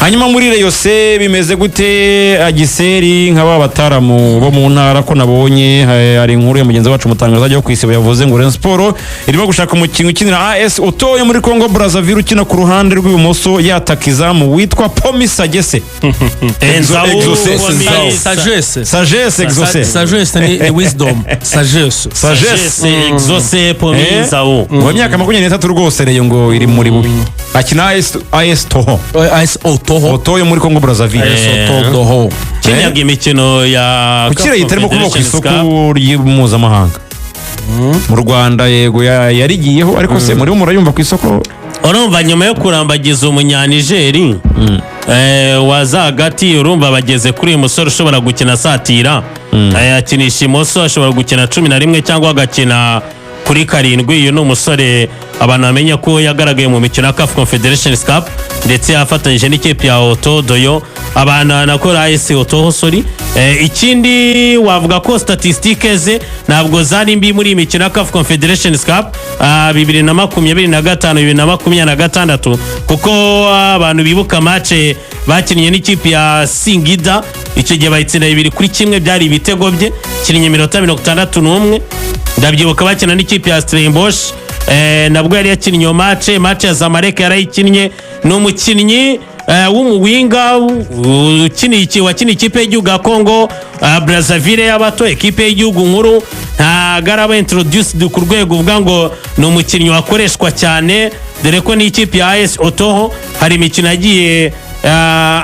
Hanyuma muri Rayon se bimeze gute, Agiseri? Nka ba bataramu bo mu ntara ko nabonye hari inkuru ya mugenzi wacu mutangaza ajya ku Isibo, yavuze ngo Rayon Sport irimo gushaka umukinnyi ukinira AS Otoho muri Congo Brazzaville, ukina ku ruhande rw'ibumoso yataka izamu, witwa Pomi Sagese. Exaucé. Sagesse. Sagesse Exaucé. Sagesse ni wisdom, sagesse. Sagesse. Exaucé Pomi Nzau. Mu myaka 23 rwose, Rayon ngo iri muri bubi, akina AS Toho. AS Otoho. Otoho yo muri Congo Brazzaville. AS Otoho. Kinyaga imikino ya Kuki Rayon itarimo kuvuga ku Confederations isoko Cup. mpuzamahanga mu Rwanda? Yego, yarigiyeho, ariko se murimo murayumva ku isoko? Urumva nyuma yo kurambagiza Umunyanigeri waza hagati, urumva bageze kuri uyu musore ushobora gukina asatira. Akinisha imoso, ashobora gukina 11 cyangwa agakina kuri 7. Uyu ni umusore abantu bamenya ko yagaragaye mu mikino ya CAF Confederations Cup, ndetse yafatanyije n'ikipe ya Oto Doyo, abantu banakora AS Otoho, sorry. Ikindi wavuga ko statistique ze ntabwo zari mbi muri iyi mikino ya CAF Confederations Cup 2025, 2026, kuko abantu bibuka match bakinnye n'ikipe ya Singida, icyo gihe bayitsinda 2-1, byari ibitego bye, kinnye iminota 61. Ndabyibuka bakina n'ikipe ya Stellenbosch, nabwo yari yakinnye iyo match. Match ya Zamalek yarayikinnye. Ni umukinnyi w'umuwinga wakiniye ikipe y'igihugu ya Congo Brazzaville y'abato, ekipe y'igihugu nkuru. Ntabwo araba introduced ku rwego uvuga ngo ni umukinnyi wakoreshwa cyane, dore ko n'ikipe ya AS Otoho hari imikino yagiye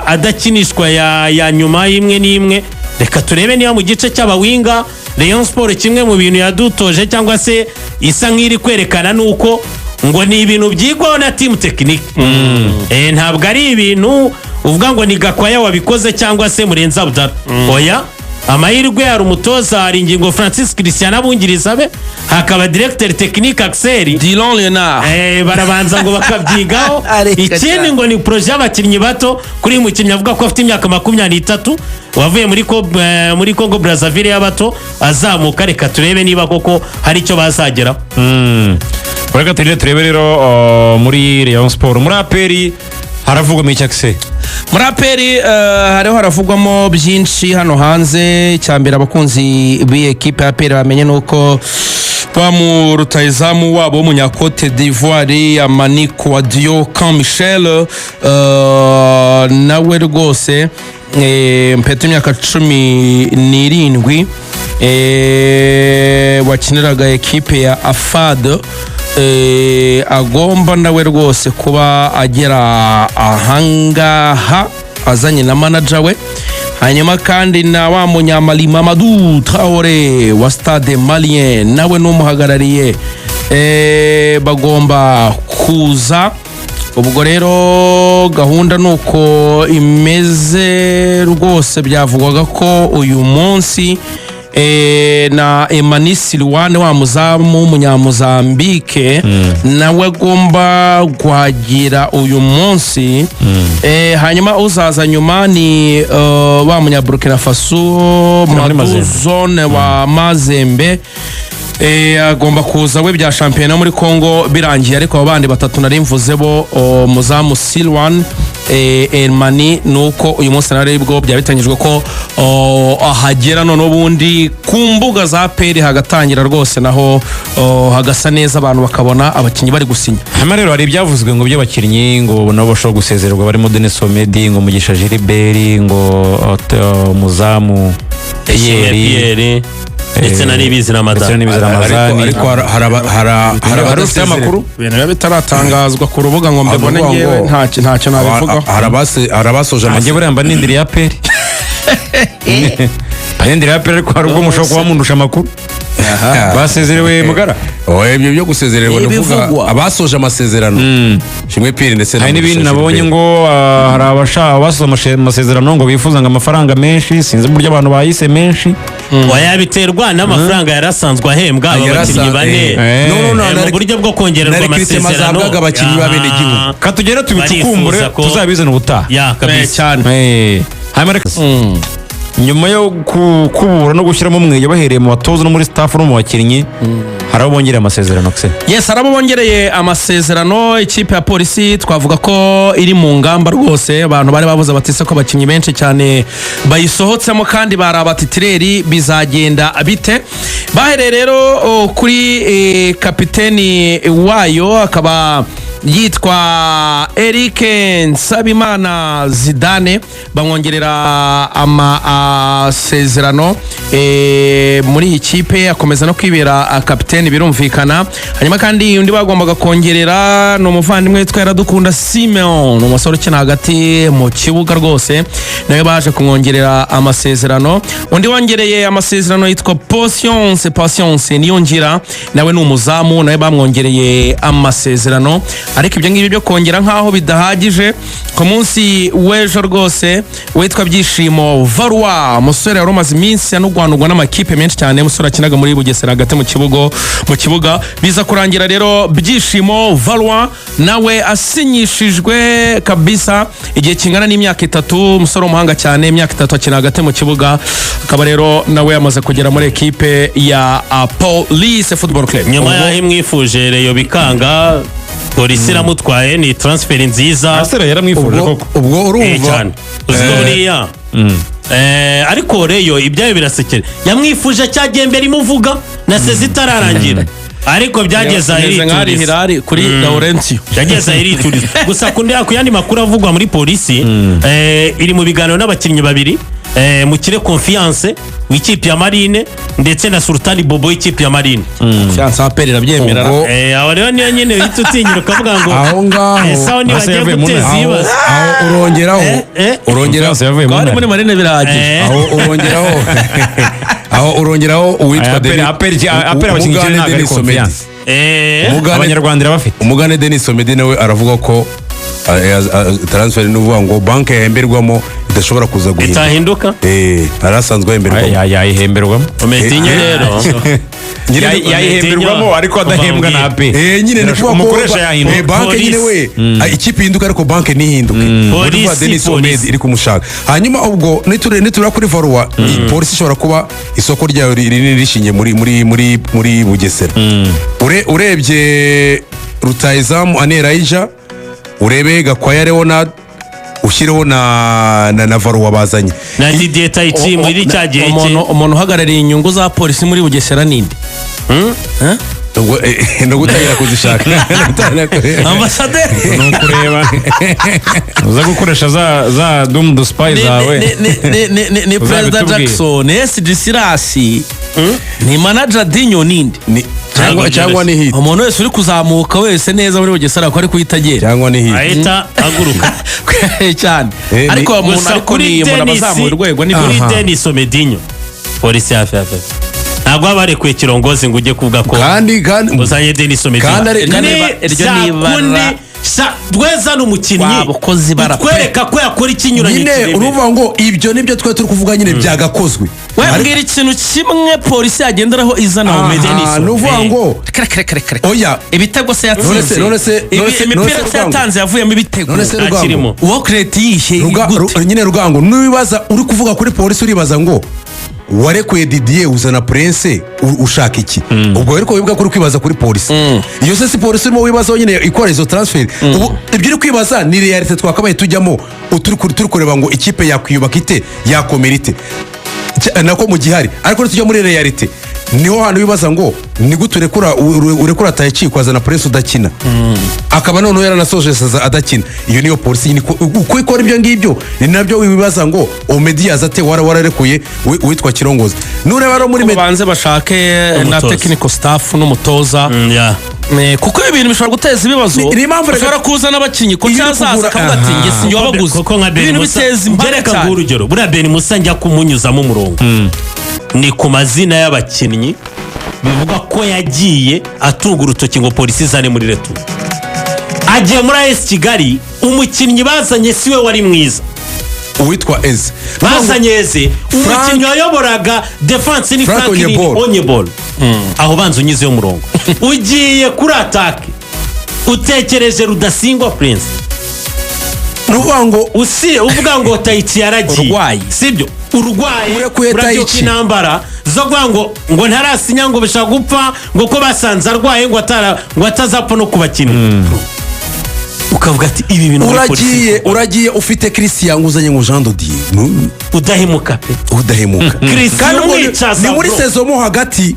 adakinishwa ya nyuma y'imwe n'imwe. Reka turebe niba mu gice cy'abawinga Rayon Sport, kimwe mu bintu yadutoje cyangwa se isa nk'iri kwerekana, ni uko ngo ni ibintu byigwaho na team technique. Ntabwo ari ibintu uvuga ngo ni Gakwaya wabikoze cyangwa se Murenzi Abdallah. Oya, amahirwe hari umutoza, hari Ingingo Francis Christian, abungiriza be, hakaba directeur technique Axel Dylan Leonard. Barabanza ngo bakabyigaho. Areka Ikindi cyane. ngo ni projet y'abakinnyi bato. Kuri uyu mukinnyi avuga ko afite imyaka 23, wavuye muri Congo Brazzaville y'abato azamuka. Reka turebe niba koko hari icyo bazageraho. Reka tugende turebe rero muri Rayon Sport. Muri APR haravugwamo iki, se? Muri APR hariho haravugwamo byinshi hano hanze. Icya mbere abakunzi b'iyi ekipe ya APR bamenye ni uko ba mu rutahizamu wabo w'Umunyakote d'Ivoire, Amani Kouadio Camp Michel, nawe rwose mpeta imyaka 17, wakiniraga ekipe ya Afad, agomba nawe rwose kuba agera ahangaha azanye na manager we. Hanyuma kandi na wa Munyamali Mamadou Traore wa Stade Malien, nawe n'umuhagarariye, bagomba kuza. Ubwo rero gahunda ni uko imeze rwose. Byavugwaga ko uyu munsi na Emani Silwane, wa muzamu w'Umunyamuzambike, nawe agomba kuhagira uyu munsi. Hanyuma uzaza nyuma ni wa Munyaburukina Faso Muri Madu Mazembe. Zone wa Mazembe. Agomba kuza we bya shampiyona muri Congo birangiye. Ariko abo bandi batatu nari mvuze bo, muzamu Silwan, Elmani, ni uko uyu munsi nari bwo byaba bitangijwe ko ahagera, none ubundi ku mbuga za APR hagatangira rwose naho hagasa neza, abantu bakabona abakinnyi bari gusinya. Hanyuma rero hari ibyavuzwe ngo by'abakinnyi ngo nabo bashobora gusezererwa, barimo Denis Omedi, ngo Mugisha Gilbert, ngo umuzamu Ishimwe Pierre, Pierre ndetse na Nibizi ndetse na Ramadhan. Nibizi Ariko Ramazani. ariko hari Hari ufite abadasezererwa. amakuru? Ibintu biba bitaratangazwa ku rubuga ngo mbibone Avuga ngewe ntacyo nabivugaho. Hari abasoje Nanjye buriya mba nindiriye APR, mba nindiriye APR, ariko hari ubwo mushobora kuba mundusha amakuru. Basezerewe, Mugara? Oya, ibyo byo gusezererwa ni ukuvuga Ibivugwa. abasoje amasezerano, Shimwe Pierre ndetse na Hari n'ibindi Mugisha nabonye Gilbert. ngo hari abasoza amasezerano ngo bifuza ngo amafaranga menshi, sinzi uburyo abantu bayise menshi. Oya, biterwa n'amafaranga yari asanzwe ahembwa aba bakinnyi bane. No, no, no, Mu buryo bwo kongererwa na recruitment amasezerano. zahabwaga abakinnyi b'abenegihugu. Katugere tubicukumbure, Barifuza ko- tuzabizana ubutaha. Ya kabisa. Cyane. Hanyuma reka Nyuma yo gukubura no gushyiramo umweyo bahereye mu batoza no muri staff no mu bakinnyi, hari abo bongereye amasezerano se? Yes, hari abo bongereye amasezerano. Ikipe ya Polisi twavuga ko iri mu ngamba rwose. Abantu bari babuze bati: "Se ko abakinnyi benshi cyane bayisohotsemo kandi bari aba titulaire, bizagenda bite?" Bahereye rero kuri kapiteni wayo, akaba yitwa Eric Nsabimana Zidane, bamwongerera amasezerano muri iyi kipe, akomeza no kwibera kapiteni, birumvikana. Hanyuma kandi undi bagombaga kongerera ni umuvandimwe witwa Iradukunda Simeon, ni umusore ukina hagati mu kibuga rwose, nawe baje kumwongerera amasezerano. Undi wongereye amasezerano yitwa Patience Patience Niyongira, nawe ni umuzamu, nawe bamwongereye amasezerano. Ariko ibyo ngibyo byo kongera nk'aho bidahagije, ku munsi w'ejo rwose witwa Byishimo Varwa, umusore wari umaze iminsi anugwanugwa n'amakipe menshi cyane, umusore akinaga muri Bugesera hagati mu kibuga, biza kurangira rero Byishimo Varwa nawe asinyishijwe kabisa igihe kingana n'imyaka 3. Umusore w'umuhanga cyane, imyaka 3 akina hagati mu kibuga, akaba rero nawe yamaze kugera muri ekipe ya Police Football Club. Nyuma y'aho imwifuje Rayon bikanga, Polisi iramutwaye, ni transfer nziza. Arsenal yaramwifuje Ubwo koko? Ubwo urumva Cyane, uzi ko buriya ariko Rayon ibyayo birasekera, yamwifuje cyagiye mbere imuvuga na saison itararangira, ariko byageze aho Imeze nk'aho ari irituriza. Hilal kuri Laurentio. Yageze aho irituriza. Gusa ku yandi makuru avugwa muri Polisi, iri mu biganiro n'abakinnyi babiri, Mukire Confiance w'ikipe ya Marine ndetse na Sultani Bobo w'ikipe ya Marine. Fiance APR irabyemera. Ubwo Aho rero niyo nyine uhita utinyira ukavuga ngo aho ngaho ese aho ntibagiye yavuye mu guteza ntara. ibibazo? Aho urongeraho urongera Confiance yavuye mu Kandi muri ntara. Marine birahagije. Aho urongeraho uwitwa Aya, APR APR abakinnyi Umugande icyenda ntabwo ari Denis Omedi. Confiance. Abanyarwanda irabafite. Umugande Denis Omedi nawe aravuga ko transfer, ni ukuvuga ngo banki yahemberwamo idashobora kuza guhinduka. Itahinduka. Hari asanzwe ahemberwamo. Yayihemberwamo. Omedinho rero Yayihemberwamo ariko adahembwa na APR. Nyine ni ukuvuga ko Umukoresha yahinduka. Banki nyine we ikipe ihinduka ariko banki ntihinduke. Ubwo ni ukuvuga Polisi, Denis polisi. Omedi iri kumushaka. Hanyuma ubwo nitureba kuri Varuwa, Polisi ishobora kuba isoko ryayo rinini rishingiye muri Bugesera. Urebye rutayizamu Ane Rayija, urebe Gakwaya Leonard, ushyireho na Varuwa bazanye na Didier Taichi muri cya gihe cye. Umuntu uhagarariye inyungu za Polisi muri Bugesera ninde? Ubwo ni ugutangira kuzishaka. Ni ugutangira Ambasaderi. Ni ukureba uza gukoresha za dumu du spy zawe. Ni Perezida Uzabitubwire. Jackson SG Sirasi, ni manager Dinyo, ninde? Cyangwa ni hit. Umuntu wese uri kuzamuka wese neza muri Bugesera ko ari kuhita agera. Cyangwa ni hit. Ahita aguruka. Cyane. Ariko uwo muntu Gusa ariko kuri ni umuntu Denis abazamuye urwego ni kuri Denis Omedinho, Polisi hafi hafi ntabwo baba barekuye Kirongozi ngo ujye kuvuga ko Kandi uzanye Denis Omedinho. Kandi Iryo ni ibara. Kundi rweza ni umukinnyi Waba ukoze ibara pe. utwereka ko yakora ikinyuranyo Nyine kiremereye. uruvuga ngo ibyo nibyo twari turi kuvuga nyine byagakozwe. We mbwira ikintu kimwe Polisi yagenderaho izana Omedinho. Aha, ni ukuvuga ngo Reka reka reka reka. Oya. Ibitego se yatsinze? None Imipira se se Rugango? yatanze yavuyemo ibitego? None se Rugango? Ntakirimo. Work rate yihe? Gute? Nyine Rugango, nibaza uri kuvuga kuri Polisi, uribaza ngo warekuye Didier uzana Prince, ushaka iki? Ubwo ariko wibuka ko uri kwibaza kuri Polisi. Iyo se si Polisi urimo wibazaho nyine ikora izo transfer? Ubu ibyo uri kwibaza ni réalité twakabaye tujyamo, turi kureba ngo ikipe yakwiyubaka ite, yakomera ite. Nako mu gihari, ariko nitujya muri réalité niho hantu wibaza ngo ni gute urekura Tayici ukazana Prince udakina, akaba noneho yaranasoje saison adakina. Iyo niyo Polisi nyine uko ikora ibyo ngibyo. Ni nabyo wibaza ngo Omedi yaza ate wararekuye uwitwa Kirongozi? Nureba rero muri Babanze bashake na Umutoza. technical staff n'umutoza. Yeah. Kuko ibi bintu bishobora guteza ibibazo. Ni impamvu Ushobora kuzana abakinnyi ko Iyo uri cyazaza kugura- akavuga ati Aha. nge sinjye wabaguze. Kuko nka Ben Ibintu Musa biteza impaka ngereka nguhe cyane. urugero, buriya Ben Musa njya kumunyuzamo umurongo ni ku mazina y'abakinnyi bivuga ko yagiye atunga urutoki ngo Polisi izane muri retour. Agiye muri AS Kigali, umukinnyi bazanye siwe wari mwiza. Uwitwa Eze. Bazanye Eze, umukinnyi wayoboraga defense ni Frank Frank Onyebol. Onyebol. Aho banza unyuzeho umurongo, ugiye kuri attaque, utekereje Rudasingwa Prince. Ni ukuvuga ngo Usi uvuga ngo Tayici yaragiye. Urwaye. Sibyo, urwaye. Urekuye Urabyuka Taichi. intambara zo kuvuga ngo ntarasinya, ngo bishaka gupfa, ngo ko basanze arwaye, ngo atara, ngo atazapfa no kubakinira, ukavuga ati ibi bintu muri polisi. Uragiye, uragiye ufite Christian, uzanye ngo Jean Dodier. Udahemuka pe. Udahemuka. Christian Kandi ubwo umwicaza, ni muri bro. saison mo hagati,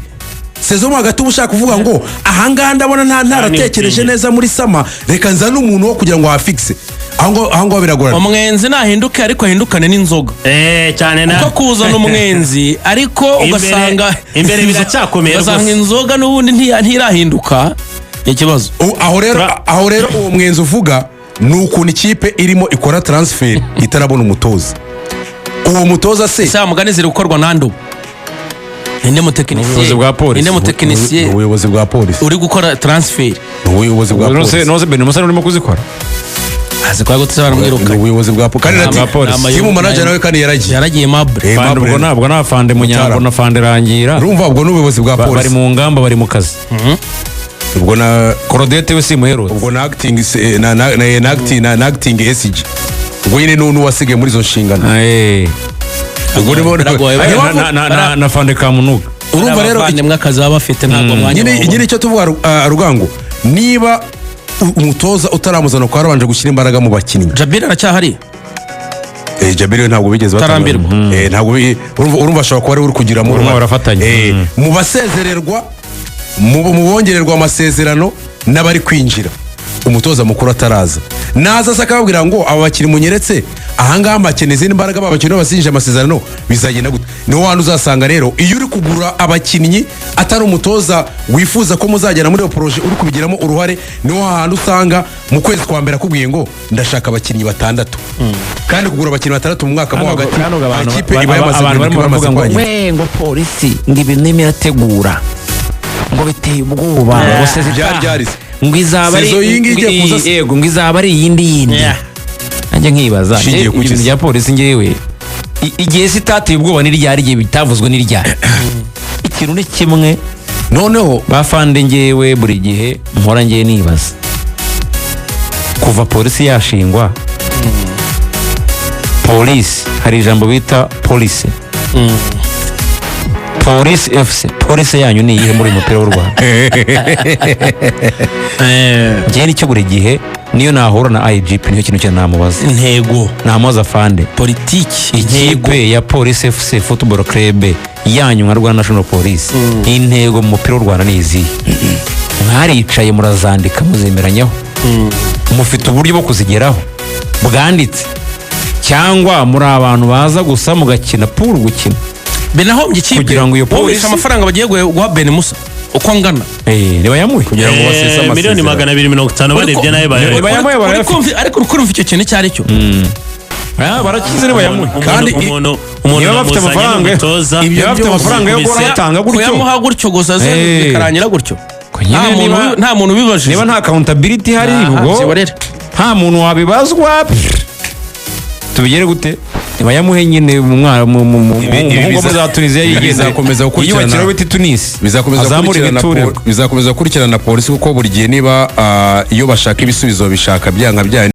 saison mo hagati uba ushaka kuvuga ngo ahangaha ndabona ntaratekereje Ni neza muri summer, reka nzane umuntu wo kugira ngo hafixe aho ngaho biragorana. Umwenzi nahinduke, ariko ahindukane n'inzoga. Eh, cyane na Kuko kuzana umwenzi ariko ugasanga imbere biracyakomeye ugasanga rwose. inzoga n'ubundi ntirahinduka, ni ikibazo. Aho rero uwo mwenzi uvuga ni ukuntu ikipe irimo ikora transfer itarabona umutoza, uwo mutoza se? Ese mugani ziri gukorwa nande ubu? Ninde mutekinisiye? Ubuyobozi bwa polisi. Ninde mutekinisiye Ni ubuyobozi bwa polisi. uri gukora transfer? Ni ubuyobozi bwa polisi. Nose Ben Musa urimo kuzikora? Azi kwa gute Ni baramwirukanye? ubuyobozi bwa polisi kandi Bwa na polisi. team manager nawe kandi yaragiye. Yaragiye, Mabure. Eh, Fande Mabure. ubwo ntabwo nta Fande Munyambo Mutara. na Fande Rangira. Urumva ubwo ni ubuyobozi bwa Bari polisi. mu ngamba, bari mu kazi. Ubwo na Korodete we simuherutse. Ubwo na acting na acting SG, ubwo nyine n'uwasigaye muri izo nshingano. Ubwo nibo Biragoye. niyo mpamvu- Na Fande Kamunuga. Urumva rero abavandimwe akazi baba bafite ntabwo mwanya nyine bawubona. Nyine icyo tuvuga, Rugango, niba umutoza utaramuzana ukaba warabanje gushyira imbaraga mu bakinnyi. Jabir aracyahari? Jabiri we ntabwo bigeze Utarambirwa. Ntabwo urumva ashobora kuba ari we uri kugiramo Urumva uruhare. barafatanya. Mu basezererwa, mu bongererwa amasezerano n'abari kwinjira, umutoza mukuru ataraza, naza se akababwira ngo aba bakinnyi munyeretse ahangaha mbakeneye izindi mbaraga, ba bakinnyi basinyije amasezerano bizagenda gute? Niho hantu uzasanga rero iyo uri kugura abakinnyi atari umutoza wifuza ko muzagera muri iyo projet uri kubigiramo uruhare, niho hantu usanga mu kwezi kwa mbere akubwiye ngo ndashaka abakinnyi batandatu, kandi kugura abakinnyi batandatu mu mwaka mo hagati, ikipe iba yamaze abantu barimo guhinduka, iba yamaze baravuga ngo kwangirika. We ngo polisi ngo ibintu irimo irategura ngo biteye ubwoba, ngo sezi Byari itaha, byarize. ngo izaba ari Saison iyi ngiyi igiye kuza se? Yego, ngo izaba ari iyindi yindi. Nanjye nkibaza Ishingiye ku ibintu ki se? bya polisi ngewe igihe se itateye ubwoba n'iryari, igihe bitavuzwe n'iryari? Ikintu ni kimwe. Noneho bafande, ngewe buri gihe mpora ngewe nibaza, kuva polisi yashingwa, polisi hari ijambo bita polisi, Polisi FC, polisi yanyu ni iyihe muri uyu mupira w'u Rwanda? Ngewe nicyo buri gihe niyo nahura na IGP nicyo kintu cyane namubaza. Intego. Namubaza, fande, Politiki, intego. ikipe ya Polisi FC Football Club yanyu nka Rwanda National Police, intego mu mupira w'u Rwanda ni izihe? Mwaricaye murazandika, muzemeranyaho, mufite uburyo bwo kuzigeraho bwanditse, cyangwa muri abantu baza gusa mugakina pour gukina? Benahombye ikipe. Kugira ngo iyo Wumvishe polisi- amafaranga bagiye guha Ben Musa uko angana? Eh, niba yamuhe Kugira ngo basese amasezerano. Miliyoni 250 barebye nayo Niba bayo. yamuhe Uri barayafite. Ariko uri kumva icyo kintu icyo ari cyo? Ah, barakize niba yamuhe. Kandi Umuntu umuntu niba bafite namuzanye amafaranga n'umutoza. niba bafite byose amafaranga yo guhora batanga gutyo. Kuyamuha gutyo gusa se bikarangira gutyo? Ko nyine Nta muntu nta muntu ubibajije. Niba nta accountability ihari, Aha, ubwo byihorere. nta muntu wabibazwa, tubigere gute? Niba yamuhe nyine mu mwana Ibi umuhungu wo muri za Tunisia ibi yigeze bizakomeza gukurikirana- yiyubakira bita Tunisi bizakomeza azamura gukurikirana imiturire. bizakomeza gukurikirana polisi, kuko buri gihe niba iyo bashaka ibisubizo bishaka byanga bya